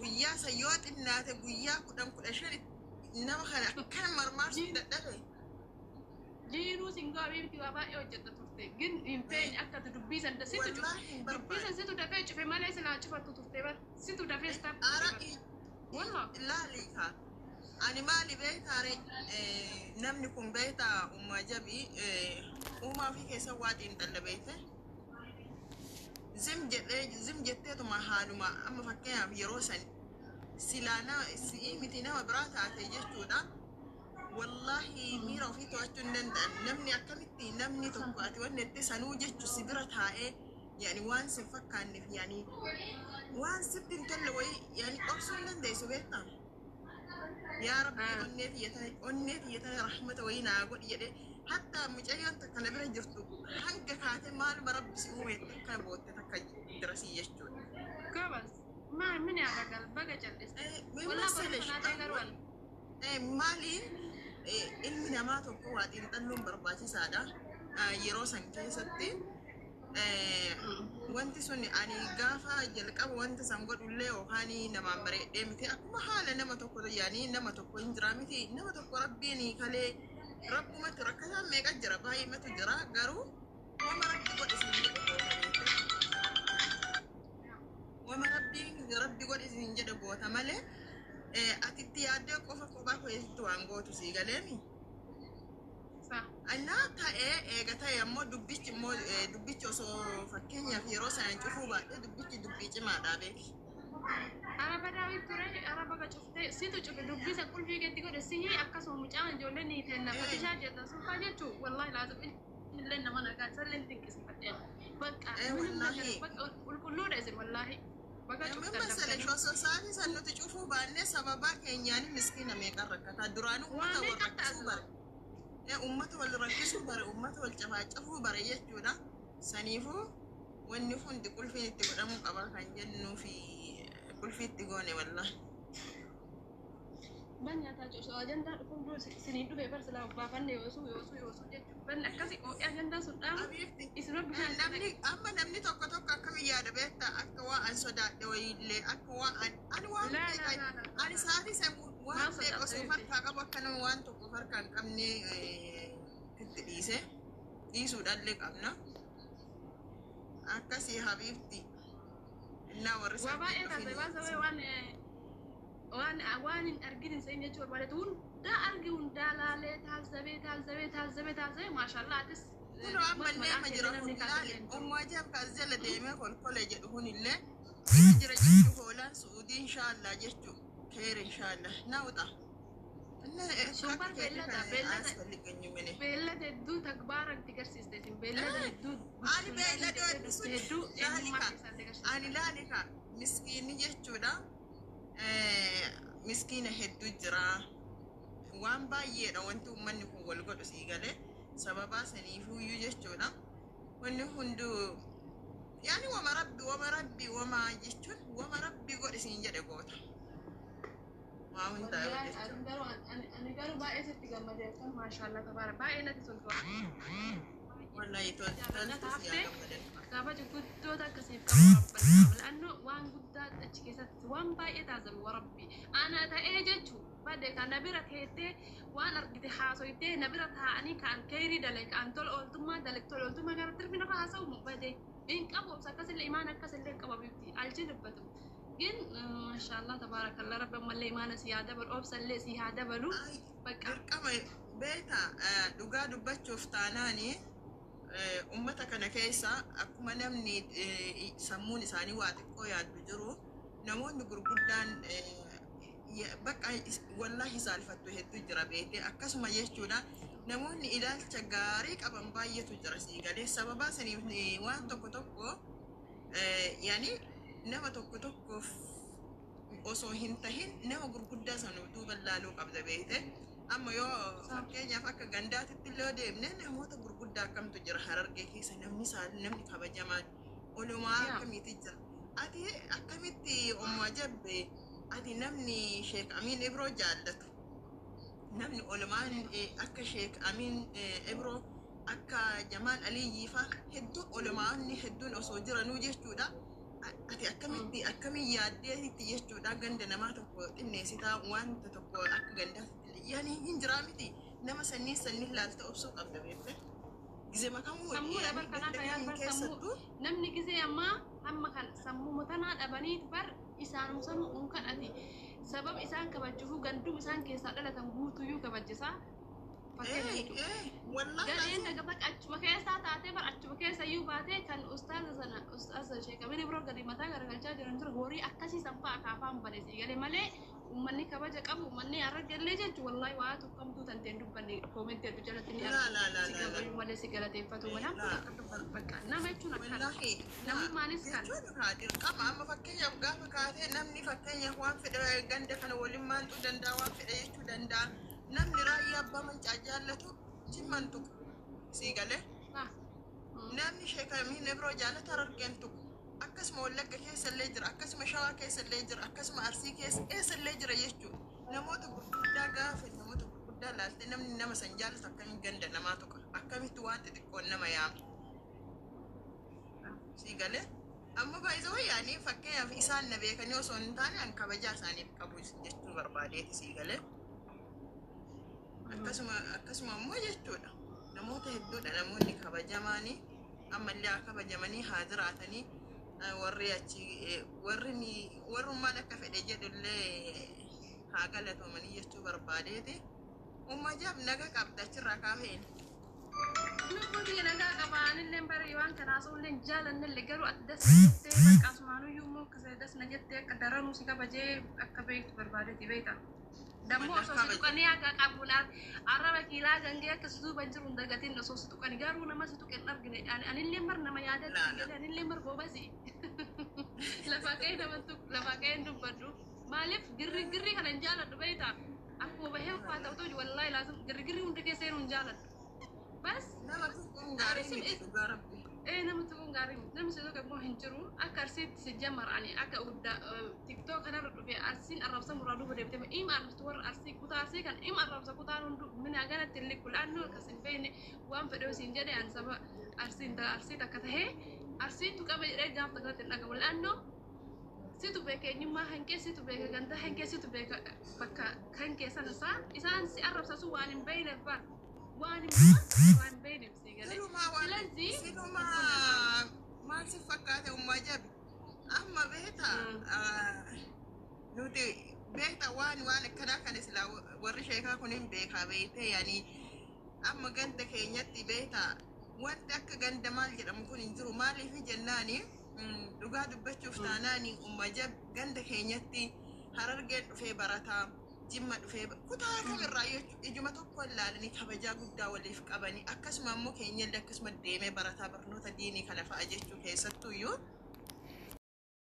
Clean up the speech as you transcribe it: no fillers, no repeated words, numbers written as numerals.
Guyyaa san yoo xinnaate guyyaa 10 15 nama kana akkana marmaarsuu dadhabe. Jiinuu singoo habiibti waa baay'ee hojjetta turte. Gin hin feene akka ati dubbii san situ cufe. Wallaahi hin Dubbii san barbaadu. situ dafee cufe malee silaa cufattu turte bar. Situ dafee stop godhe Ara bar. Wallah. Laali kaa. Ani maali beektaa ree namni kun beektaa ummaa jabii uumaa ofii keessa waa xiinxalla beekte. Zim jedhee zim jetteetuma haaluma amma fakkeenyaaf yeroo san silaa na si'ii miti nama biraa taate jechuudha. Wallaahi miira ofii to'achuu hin danda'an. Namni akkamitti namni tokko ati wanni itti sanuu jechu si bira taa'ee yani waan sin fakkaanneef yani waan sitti hin tolle wayii yani obsuu hin dandeessu beektaa. Yaa Rabbii onnee tiyya tana onnee tiyya tana rahmata wayii naa godhi jedhee hatta mucayyoon takka na bira jirtu hanga kaatee maaluma Rabbi si uume jettee akkana bootte takka jira sii jechuudha. Gobas. Maa mini aragal baga calliste. Min Wallah barumsa massalesh naa ta'e garuu amma ani. Maali ilmi namaa tokko waa xiinxalluun barbaachisaadha. Yeroo san keessatti wanti sun ani gaafa jalqaba wanta san godhullee yookaan namaan bareedhee miti akkuma haala nama tokko yaani nama tokko hin jira miti nama tokko rabbiin kalee rabbumatu rakkataan meeqa jira baay'eematu jira garuu wama rabbi godhe sin jedhe goota beekte wama rabbiin rabbi godhe sin jedhe goota malee ati itti yaaddee qofa kophaa keessatti waan gootu sii galeemi. Sa. Annaa ta'ee eega ta'e ammoo dubbichi immoo dubbichi osoo fakkeenyaaf yeroo sana cufuu baadhee dubbichi dubbii cimaadha beeki. Araba daawit ture araba ga cuftee situ cufe dubbii san qulfii keetti godhe sihii akkasuma mucaan ijoolleen ni teenna fatishaa jettan sunfaa jechuu wallahi laazim illee nama nagaa isallee dinqisiifadhe bakka ምንም ነገር Wallaahi. Bakka qulqulluudha isin wallaahi baga Min cuftan massalesh daftanii osoo sa'aatii san nuti cufuu baannee sababaa keenyaan miskiina meeqan rakkataa duraanuu waa uummata wal meeqa rakkisuu ta'a bare uummata wal rakkisuu bare uummata wal cafaacafuu bare jechuudha. Saniifuu wanni hundi qulfiin itti godhamuu qaba kan jennuu fi qulfii itti goone wallaahi. Ban nyaataa jiru osoo ajandaa dhufuun dura isiniin dhufe bar silaa obbaafanne yoosuu yoosuu yoosuu jechuun ban akkasi oo'ee ajandaa sun dhaamu Abiifti isinuma bishaan itti namni naqe. Amma namni tokko tokko akkami yaada beektaa akka waa an sodaadhe wayiillee akka waa an ani waan Laa beeka laa laa laa ani laa sa'aatii san waan maal beeka sodaadha osoo beekte. harkaa qabu akka nama waan tokko harkaa hin qabne itti dhiise dhiisuudhaallee qabna akkasii habiibti innaa warri Waa san baay'ee taasise dhufin waan sababa waan waan waan hin argin hin sehin jechuu barbaadetu hundaa arge hundaa laalee taazabee taazabee taazabee taazabee maashaallah atis Kunoo ammallee maqaa ma keellee jira namni kun kaasillee laali hin jiru. ummaa jaaf kaas jala deemee kolkole jedhu kunillee ima jira jechuu hoolaan su'uudii inshaallah jechuu keer inshaallah nawxa Sun akka bar keetii beellada kana beellada asfalliqanyu mine beellada hedduu takbaara itti garsiiste isin beellada hedduu ani bismillaahi jettee beeyladoonni dhufte sun hedduu eenyummaa laalika keessaan itti garsiiste. Ani laalika miskiinni jechuudha miskiina hedduu jira waan baay'eedha wanti uummanni kun wal godhu sii galee sababaa saniifuyyuu jechuudha wanni hunduu yaani wama rabbi wama rabbi wama jechuun wama rabbi godhe siin jedhe goota waa hundaa'u Wallaahi jechuudha. ani garuu ani garuu baay'ee sitti gammadee akkam maashaallah tabaara baay'ee natti toltu. Wallahi Jaalladha toltu si yaa taaftee gammadan. Kabaja guddoota akkasiif qaba rabbal la'annoo waan guddaa achi keessatti waan baay'ee taasisan warabbi ana ta'ee jechuu bade kan na bira teettee waan argite haasoytee na bira taa'anii kan keerii dale kan tola ooltummaa dale tola ooltummaa gara tirfi narra haasa'u bade hin qabu obsa akkasillee imaan akkasillee hin qabu bifti alchi dubbatu ግን ማሻአላህ ተባረከላ ረቢ ammallee imaana si haa dabalu obsallee si haa dabalu Ay, bakka dirqama beektaa dhugaa dubbachuuf taanaani ummata kana keessa akkuma namni sammuun isaanii waa xiqqoo yaaddu jiru namoonni gurguddaan bakka wallaahi saalfattu hedduu jira beekte akkasuma jechuudha namoonni ilaalcha gaarii qaban baay'eetu jira sii galee sababaa saniif waan tokko tokko yaani nama tokko tokkoof osoo hin tahin nama gurguddaa sana duuba laaluu qabda beekte amma yoo fakkeenyaaf akka gandaatitti illee yoo deemne namoota gurguddaa akkamtu jira Harargee keessa namni isaa namni kabajamaan olumaa akkamiiti jira ati akkamitti ommaa jabbe ati namni Sheek Amiin Ibroo jaallatu namni olumaan akka Sheek Amiin Ibroo akka Jamaal Aliyyii fa hedduu olumaanni hedduun osoo jiranuu jechuudha. Ati akkamitti akkamiin yaaddee itti jechuudha ganda namaa tokko xinneessitaa wanta tokko akka gandaatti yaani hin jiraa miti nama sanniin sanniin laalta obsuu qabda beekte. Gizee makamuu Sammuu yaani dabar kanaa ganda kan kamiin bar sammuu keessattuu namni gizee ammaa hamma kan sammuu tanaa dhabaniit bar isaanum sanuu unkan ati sababa isaan kabajuufuu gandum isaan keessaa dhalatan guutuyyuu kabajisaa. Fakkeenya jechuudha. Wallaahi Gadheen laazim daga bakka achuma keessaa taatee bar achuma keessa iyyuu baatee kan ustaaza sana ustaaza sheekamini biroo gadi mataa garagalchaa jiran ture horii akkasii san fa'a kaafaan bane sii galee malee uummanni kabaja qabu uummanni harargellee jechuun wallaahi waa tokkamtuu tanteen dubbanne koomentii hedduu jalatti ni laa argu laa laa si laa laa kabaju malee si galateeffatu malee hamtuu laa takka dubbatu bakka nama jechuun akkana wallaahi laa namummaanis kana. Jechuun haa dirqama amma fakkeenyaaf gaafa kaatee namni fakkeenyaaf waan fedhe ganda kana waliin maanxuu danda'a waan fedhe jechuu danda'a namni raayyaa abbaa mancaa jaallatu jimman tuqu sii galee namni sheekamiin biroo jaallatu harargeen tuqu akkasuma wallagga keessa illee jira akkasuma shawaa keessa illee jira akkasuma arsii keessa eessa illee jira jechuudha namoota gurguddaa gaafa namoota gurguddaa laalte namni nama san jaallatu akkamiin ganda namaa tuqa akkamitti waan xixiqqoon nama yaama sii galee amma baay'ee yaanii fakkeenyaaf isaan na beekanii osoo hin taane an kabajaa isaaniif qabu jechuu barbaadeeti sii galee akkasuma akkasuma immoo jechuudha namoota hedduudha namoonni kabajamaanii ammallee haa kabajamanii haa jiraatanii warri achi warri ni warrummaan akka fedhe jedhullee haa galatoomanii jechuu barbaadeeti. Ummajaaf naga qabda achirraa kaafeen. Lubbuutii nagaa qaba anillee barii waan kana haasa'ullee hin jaalannellee garuu ati das na jettee bakka asumaanuyyuu immoo akka das na jettee akka daranuu si kabajee akka beektu barbaadeeti beekta. Dammoo Wallah osoo si kabaja. tuqanii akka qabuun arraba kiilaa gangee akka si duuba jiru hin dagatin osoo si tuqanii garuu nama si tuqe hin argine anillee mar nama yaadatti Laa si laa. galee anillee mar goobasi. Lafaa ka'ee nama tuqu lafaa ka'ee hin dubbadhu. Maaliif girri girri kana hin jaaladhu beekta. Akkuma bahee uffata ta'u ta'u wallaahi laazim girri girri hunda keessa yeroo hin jaaladhu. Bas Nama tuquun gaarii Arsi miti dhugaa rabbi. Nama tuquun gaarii miti. Namni si tuqe immoo hin jiru. Akka arsiitti si jammar ani akka tiktook kanarra dhufe arsiin arrabsa muraa duuba deebitee ima arrabsitu warra arsii kutaa arsii kan ima arrabsa kutaan hundu mina ganatti hin likku laannoo akkas hin beekne waan fedhe siin jedhe an saba arsiin arsii takka tahee arsiin tuqame jedhee gaaf takka hin dhagamu laannoo situ beeka eenyummaa kan kee situ beeka gandaa kan kee situ beeka bakka kan kee sana isaa isaan si arrabsasu waan hin beekneef bar waan hin waan hin beekneef si galee Silumaa waan ስለዚህ silumaa maal si fakkaate ummaa jabi amma beekta nuti beekta waan waan akkanaa kana silaa warri sheekaa kun hin beekaa beektee yaani amma ganda keenyatti beekta wanti akka ganda maal jedhamu kun hin jiru maaliif jennaani dhugaa dubbachuuf taanaani ummaa jab ganda keenyatti harargeen dhufee barataa jimma dhufee kutaa kamirraa ijuma tokko ilaalanii kabajaa guddaa waliif qabanii akkasuma immoo keenyallee akkasuma deemee barataa barnoota diinii kana fa'a jechuu keessattuyyuu